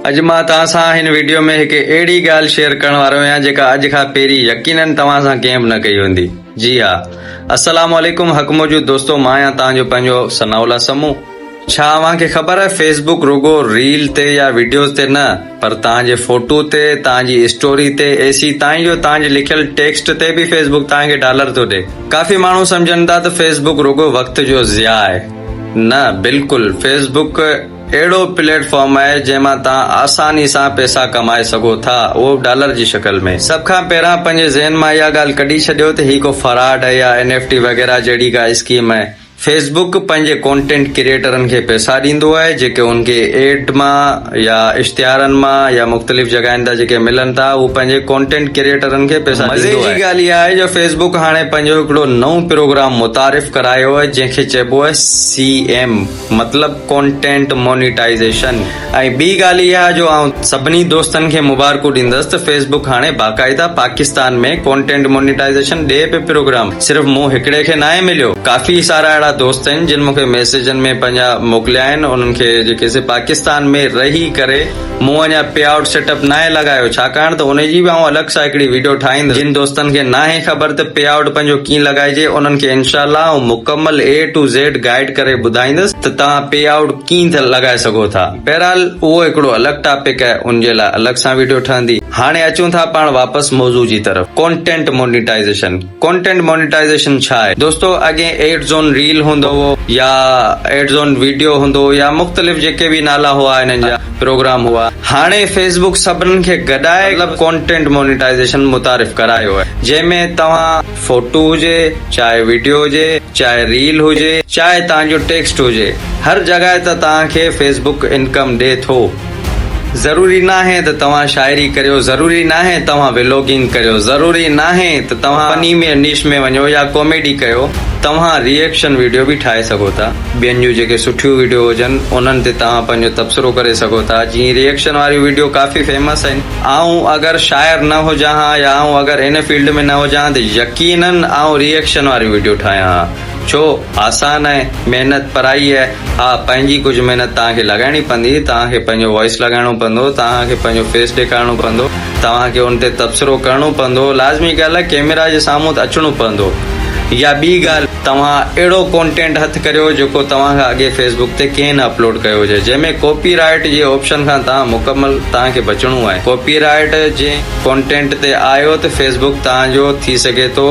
اڄ مان توهان سان هن وڊيو ۾ هڪ اهڙي ڳالهه شيئر ڪرڻ وارو آهيان جيڪا اڄ کان پهرين يقينن توهان سان ڪنهن به نه ڪئي هوندي. جي ها. السلام عليڪم حق موجود دوستو مان آهيان توهان جو پنهنجو ثناء الله سمون. ڇا اوهان کي خبر آهي فيس بڪ رڳو ريل تي يا وڊيوز تي نه پر توهان جي فوٽو تي، توهان جي اسٽوري تي، ايسي تائين جو توهان جي لکيل ٽيڪسٽ تي به فيس بڪ توهان کي ڊالر ٿو ڏي. ڪافي ماڻهو سمجهن ٿا ته فيس بڪ رڳو وقت جو ضياع آهي. نه بلڪل فيس بڪ اهڙو پليٽ فارم آهي جنهن مان توهان آساني سان پئسا ڪمائي سگهو ٿا اهو به ڊالر جي شڪل ۾. سڀ کان پهريان پنهنجي ذهن مان اها ڳالهه ڪڍي ڇڏيو ته هي ڪو فراڊ آهي يا اين ايف ٽي وغيره جهڙي ڪا اسڪيم آهي. فيس بڪ پنهنجي ڪونٽينٽ ڪريئيٽرن کي پئسا ڏيندو آهي جيڪي ان کي ايڊ مان يا اشتهارن مان يا مختلف جڳهين تان جيڪي ملن ٿا هو پنهنجي ڪونٽينٽ ڪريئيٽرن کي پئسا ڏيندو آهي. مزي جي ڳالهه اها آهي جو فيس بڪ هاڻي پنهنجو هڪڙو نئون پروگرام متعارف ڪرايو آهي جنهن کي چئبو آهي سي ايم مطلب ڪونٽينٽ مونيٽائيزيشن ۽ ٻي ڳالهه اها جو آئون سڀني دوستن کي مبارڪون ڏيندس ته فيس بڪ هاڻي باقاعده پاڪستان ۾ ڪونٽينٽ مونيٽائيزيشن ڏئي پيو پروگرام صرف مون هڪڙي کي ناهي مليو ڪافي سارا اهڙا دوست آهن جن مونکي ميسيجن ۾ پنهنجا موڪليا آهن انهن کي جيڪي سي پاڪستان ۾ رهي ڪري مون اڃا پي آئوٽ سيٽ اپ ناهي لڳايو ڇاڪاڻ ته ان جي به آئون الڳ سان هڪڙي ويڊيو ٺاهيندس جن دوستن کي ناهي خبر ته پي آئوٽ پنهنجو ڪيئن لڳائجي انهن کي انشاء الله آئون مڪمل اي ٽو زيڊ گائيڊ ڪري ٻڌائيندس ته توهان پي آئوٽ ڪيئن ٿا لڳائي سگهو ٿا بهرحال اهو هڪڙو الڳ ٽاپڪ آهي ان جي لاء الڳ سان ويڊيو ٺهندي هاڻي اچون ٿا پاڻ واپس موضوع جي طرف ڪونٽينٽ مونيٽائيزيشن. ڪونٽينٽ مونيٽائيزيشن ڇا آهي؟ دوستو اڳين ايڊ زون ريل هوندو هو يا ايڊ زون ويڊيو هوندو هو يا مختلف جيڪي به نالا هئا انهن جا پروگرام هئا هاڻي فيس بڪ سڀنن کي گڏائي مطلب ڪونٽينٽ مونيٽائيزيشن متعارف ڪرايو آهي جنهن ۾ توهان فوٽو هجي چاهي ويڊيو هجي چاهي ريل هجي چاهي توهان جو ٽيڪسٽ هجي هر جڳهه ته توهان کي فيس بڪ انڪم ڏي ٿو. ضروري ناهي ته توهان شاعري ڪريو، ضروري ناهي توهان ولوگنگ ڪريو، ضروري ناهي ته توهان فني ۾ نيش ۾ وڃو يا ڪاميڊي ڪيو، توهان ري ايڪشن ويڊيو به ٺاهي سگهو ٿا، ٻين جون جيڪي سٺيون ويڊيو هجن انهن تي توهان پنهنجو تبصرو ڪري سگهو ٿا، جيئن ري ايڪشن واريون ويڊيو ڪافي فيمس آهن. آئون اگر شاعر نه هجان ها يا آئون اگر ان فيلڊ ۾ نه هجان ها ته يقينن آئون ري ايڪشن واريون ويڊيو ٺاهيان ها. ڇو؟ آسان آهي، محنت پرائي آهي. ها، پنهنجي ڪجهه محنت توهان کي لڳائڻي پوندي، توهان کي پنهنجو وائس لڳائڻو پوندو، توهان کي پنهنجو فيس ڏيکارڻو پوندو، توهان کي ان تي تبصرو ڪرڻو پوندو، لازمي ڳالهه آهي ڪيميرا جي سامهون ته اچڻو پوندو. يا ٻي ڳالهه توهان اهڙو ڪونٽينٽ هٿ ڪريو جيڪو توهان کان اڳي فيس بڪ تي ڪنهن نه اپلوڊ ڪيو هجي، جنهن ۾ ڪاپي رائيٽ جي آپشن کان توهان مڪمل توهان کي بچڻو آهي. ڪاپي رائيٽ جنهن ڪونٽينٽ تي آيو ته فيس بڪ توهان جو ٿي سگهي ٿو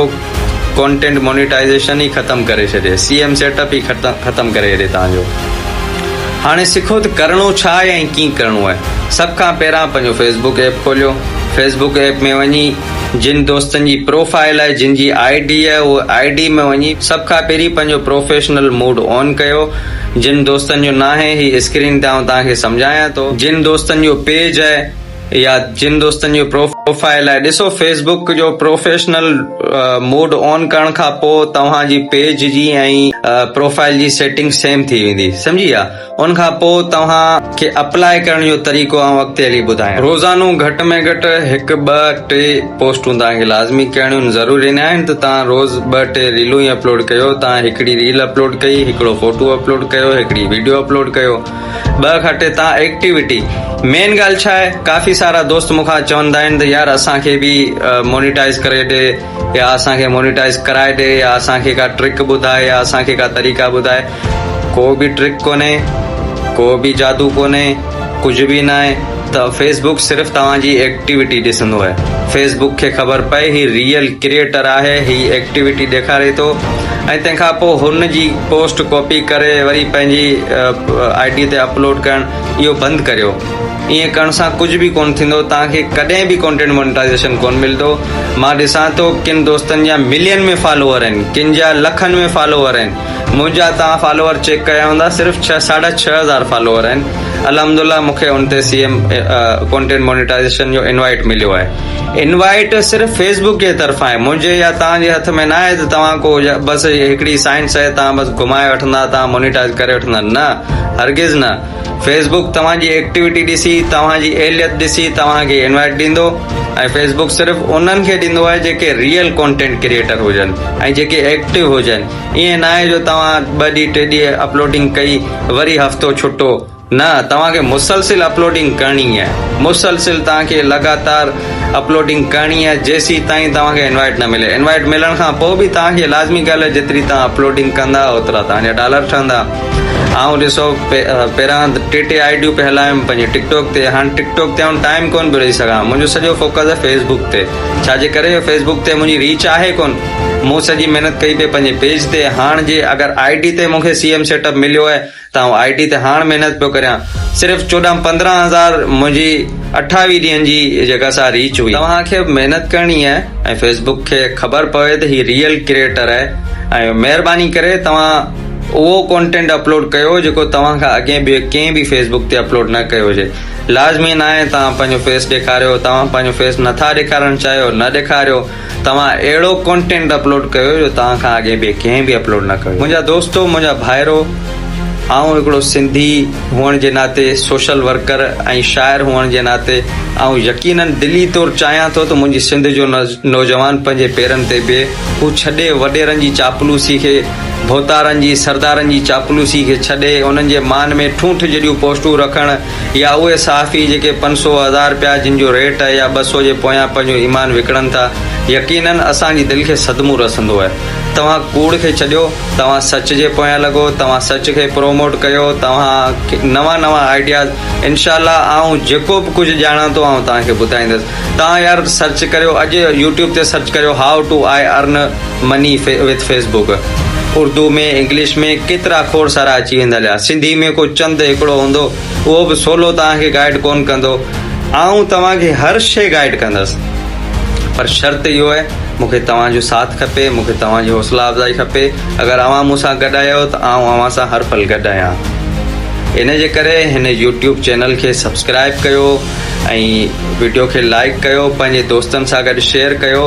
ڪونٽينٽ مونيٽائيزيشن ئي ختم ڪري ڇڏي سي ايم سيٽ اپ ئي ختم ڪري ڇڏي توهان جو هاڻي سکو ته ڪرڻو ڇا آهي ۽ ڪيئن ڪرڻو آهي سڀ کان پهريان پنهنجو فيس بڪ ايپ کوليو فيس بڪ ايپ ۾ وڃي جن دوستن جي پروفائل آهي جن جي I D آهي اهو I D ۾ وڃي سڀ کان پهرين پنهنجو پروفيشنل موڊ آن ڪيو جن دوستن جو ناهي هي اسڪرين تي آئون توهان کي سمجهايان ٿو جن دوستن جو پيج آهي يا جن دوستن جو پروفائل آهي ڏسو فيس بڪ جو پروفيشنل موڊ آن ڪرڻ کان پوء توهان جي پيج جي ۽ پروفائل جي سيٽنگ سيم ٿي ويندي سمجهي ويا ان کان پوء توهان کي اپلاء ڪرڻ جو طريقو آئون اڳتي هلي ٻڌايان روزانو گهٽ ۾ گهٽ هڪ ٻه ٽي پوسٽون توهان کي لازمي ڪرڻيون آهن ضروري نه آهن ته توهان روز ٻه ٽي ريلون ئي اپلوڊ ڪيو توهان هڪڙي ريل اپلوڊ ڪئي هڪڙو فوٽو اپلوڊ ڪيو هڪڙي ويڊيو اپلوڊ ڪيو ٻه کان ٽي تان ايڪٽيوٽي مين ڳالهه ڇا آهي ڪافي سارا دوست مون کان چوندا آهن ته يار اسان کي به مونيٽائز ڪري ڏي يا اسان کي مونيٽائز ڪرائي ڏي يا اسان کي ڪا ٽرڪ ٻڌائي يا اسان کي ڪا طريقا ٻڌائي ڪو به ٽرڪ ڪونهي ڪو به جادو ڪونهي ڪجهه به ناهي ته فيس بڪ صرف توهان جي ايڪٽيوٽي ڏسندو آهي فيس بڪ کي خبر پئي هي ريئل ڪريئيٽر آهي هي ايڪٽيوٽي ڏيکاري ٿو ۽ تنهن کان پوء هن جي پوسٽ ڪاپي ڪري وري پنهنجي I D تي اپلوڊ ڪرڻ اهو بند ڪريو ائين ڪرڻ سان ڪجهه به ڪونه ٿيندو توهان کي ڪڏهن به ڪانٽينٽ مونيٽائيزيشن ڪونه ملندو مان ڏسان ٿو ڪن دوستن جا ملين ۾ فالوور آهن ڪن جا لکن ۾ فالوور آهن منهنجا توهان فالوور چيڪ ڪيا هوندا صرف ڇهه ساڍا 6000 فالوور آهن الحمدلله مون کي ان تي سي ايم ڪانٽينٽ مونيٽائيزيشن جو انوائيٽ مليو آهي انوائيٽ صرف فيس بڪ جي طرفان آهي منهنجي يا توهان جي هٿ ۾ نه آهي ته توهان ڪو بس هڪڙي سائنس آهي توهان بس گهمائي وٺندا توهان مونيٽائيز ڪري وٺندا نه هرگز نه فيس بڪ توهان جي ايڪٽيوٽي ڏسي توهان جي اهليت ڏسي توهان کي انوائيٽ ڏيندو ۽ فيس بڪ صرف انهن کي ڏيندو آهي جيڪي ريئل ڪانٽينٽ ڪريئيٽر هجن ۽ جيڪي ايڪٽو هجن ائين ناهي جو توهان ٻه ڏينهن ٽي ڏينهن اپلوڊنگ ڪئي وري هفتو ڇٽو. نه توهان کي مسلسل اپلوڊنگ ڪرڻي آهي مسلسل توهان کي لڳاتار اپلوڊنگ ڪرڻي آهي جيسين تائين توهان کي انوائٽ نه ملي انوائٽ ملڻ کان پوء به توهان کي لازمي ڳالهه آهي جيتري توهان اپلوڊنگ ڪندا اوترا توهان جا ڊالر ٺهندا آئون ڏسو پهريان ٽي ٽي آئي ڊيون پي هلايم پنهنجي ٽڪ ٽاڪ تي هاڻ ٽڪ ٽاڪ تي آئون ٽائيم ڪون پيو ڏئي سگهان منهنجو سڄو فوڪس آهي فيس بڪ تي ڇا جي ڪري جو فيس بڪ تي منهنجي ريچ آهي ڪون مون سڄي محنت ڪئي پئي پنهنجي پيج تي هاڻ جي اگر I D تي مون کي سي ايم سيٽ اپ مليو آهي ته آئون آء ٽي تي هاڻ محنت پيو ڪريان. صرف 14 15 هزار منهنجي 28 ڏينهن جي جيڪا سا ريچ هئي. توهان کي به محنت ڪرڻي آهي ۽ فيس بڪ کي خبر پوي ته هي ريئل ڪريئيٽر آهي ۽ مهرباني ڪري توهان اهو ڪونٽينٽ اپلوڊ ڪيو جيڪو توهان کان اڳئين ٻئي ڪنهن به فيس بڪ تي اپلوڊ نه ڪيو هجي. لازمي ناهي توهان پنهنجو فيس ڏيکاريو توهان پنهنجو فيس نٿا ڏيکارڻ چاهيو نه ڏيکاريو. توهان اهڙو ڪونٽينٽ اپلوڊ ڪيو جو توهان کان اڳي ٻئي ڪنهن به اپلوڊ نه ڪيو. منهنجا دوستو منهنجا ڀائرو آئون هڪڙو سنڌي هئڻ جي ناتي سوشل ورڪر ۽ شاعر هئڻ جي ناتي آئون يقينن دلي طور چاهيان ٿو ته منهنجي سنڌ جو نوجوان پنهنجي پيرن تي بيهي هو ڇڏي وڏيرن جي چاپلوسي کي ڀوتارن جي سردارن جي چاپلوسي کي ڇڏي انهن جي مان ۾ ٺونٺ جيڏيون پوسٽون رکڻ يا اهي صحافي جيڪي پنج سو هزار رپيا جن جو ريٽ آهي يا ٻه سو جي پويان پنهنجو ايمان وڪڻن ٿا يقينن اسان جي دل کي صدمو رسندو آهي توهان ڪوڙ کي ڇڏيو توهان سچ جي پويان لڳو توهان سچ کي پروموٽ ڪيو توهان نوان نوان آئيڊياز انشاء الله آئون جيڪو به ڪجهه ڄاڻان ٿو آئون توهان کي ٻڌائيندس توهان يار سرچ ڪريو اڄ يوٽيوب تي سرچ ڪريو how to I earn money with Facebook Urdu ۾ English ۾ ڪيترا کوڙ سارا اچي ويندا هليا سنڌي ۾ ڪو چند هڪڙو هوندو اهو به سولو توهان کي گائيڊ ڪون ڪندو آئون توهان کي هر شي گائيڊ ڪندس پر شرط اهو آهي مون کي توهان جو ساٿ کپي مون کي توهان جي حوصلا افزائي کپي اگر اوهان مون سان گڏ آهيو ته آئون اوهان سان هر پل گڏ آهيان ان جي ڪري هن يوٽيوب چينل کي سبسڪرائب ڪيو ۽ وڊيو کي لائيڪ ڪيو پنهنجي دوستن سان گڏ شيئر ڪيو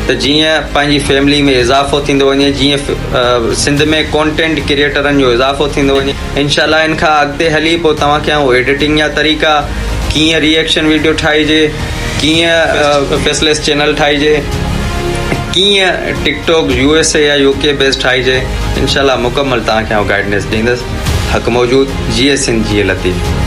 ته جيئن پنهنجي فيملي ۾ اضافو ٿيندو وڃي جيئن سنڌ ۾ ڪونٽينٽ ڪريئيٽرن جو اضافو ٿيندو وڃي انشاء الله ان کان اڳتي هلي پوء توهان کي آئون ايڊيٽنگ جا طريقا ڪيئن ري ايڪشن وڊيو ٺاهجي ڪيئن فيس ليس چينل ٺاهجي ڪيئن ٽڪ ٽاڪ يو ايس اي يا يو ڪي بيس ٺاهجي انشاء الله مڪمل توهان کي آئون گائيڊنس ڏيندس حق موجود جيئي سنڌ جيئي لطيف.